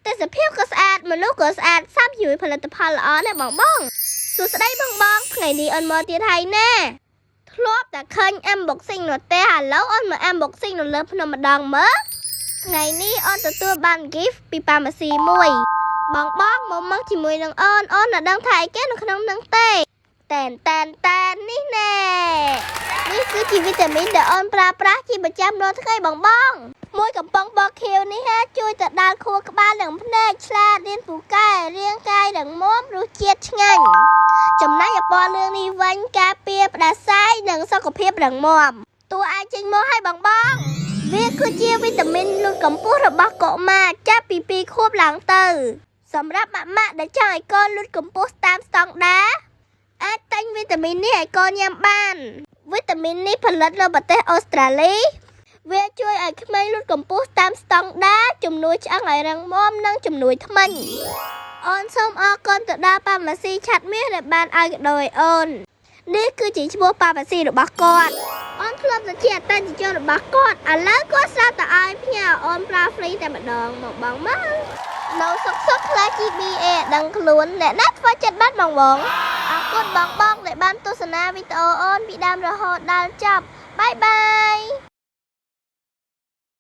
ទេសភាពក៏ស្អាតមនុស្សក៏ស្អាតសាប់ជាមួយផលិតផលល្អណាស់បងបងសួស្តីបងបងថ្ងៃនេះអូនមកទៀតហើយណាធ្លាប់តែឃើញ unboxing នៅទេឥឡូវអូនមក unboxing នៅលើភ្នំម្ដងមើលថ្ងៃនេះអូនទទួលបាន gift ពី pharmacy មួយបងបងមកមកជាមួយនឹងអូនអូនមិនដឹងថាអីគេនៅក្នុងនឹងទេតែនតែនតែននេះណែនេះគឺជាវីតាមីនដែលអូនប្រើប្រាស់ជាប្រចាំរាល់ថ្ងៃបងបងមួយកំប៉ុងបខៀវនេះហាជួយទៅដល់ខួរក្បាលនិងភ្នែកឆ្លាតរៀនពូកែរាងកាយរឹងមាំរសជាតិឆ្ងាញ់ចំណែកឯពណ៌លឿងនេះវិញការពារផ្ដាសាយនិងសុខភាពរឹងមាំតួអាចចេញមកឲ្យបងបងវាគឺជាវីតាមីនលូតកម្ពស់របស់កុមារចាប់ពី2ខួបឡើងទៅសម្រាប់ម៉ាក់ម៉ាក់ដែលចង់ឲ្យកូនលូតកម្ពស់តាមស្តង់ដារអាចទិញវីតាមីននេះឲ្យកូនញ៉ាំបានវីតាមីននេះផលិតនៅប្រទេសអូស្ត្រាលីវាជួយឲ្យក្មេងលូតកម្ពស់តាមស្តង់ដារជំនួយឆ្អឹងឲ្យរឹងមាំនិងជំនួយធ្មេញអូនសូមអរគុណទៅដល់pharmacy ឆាត់មាសដែលបានឲ្យកដោឲ្យអូននេះគឺជាឈ្មោះpharmacy របស់គាត់អូនធ្លាប់តែជាអតិថិជនរបស់គាត់ឥឡូវគាត់ស្រាប់តែឲ្យផ្ញើអូនប្រើ free តែម្ដងមកបងមកនៅសុកសុកខ្លះ GBA ដឹងខ្លួនអ្នកណាធ្វើចិត្តបាត់បងបងអរគុណបងបងដែលបានទស្សនាវីដេអូអូនពីដើមរហូតដល់ចប់bye bye.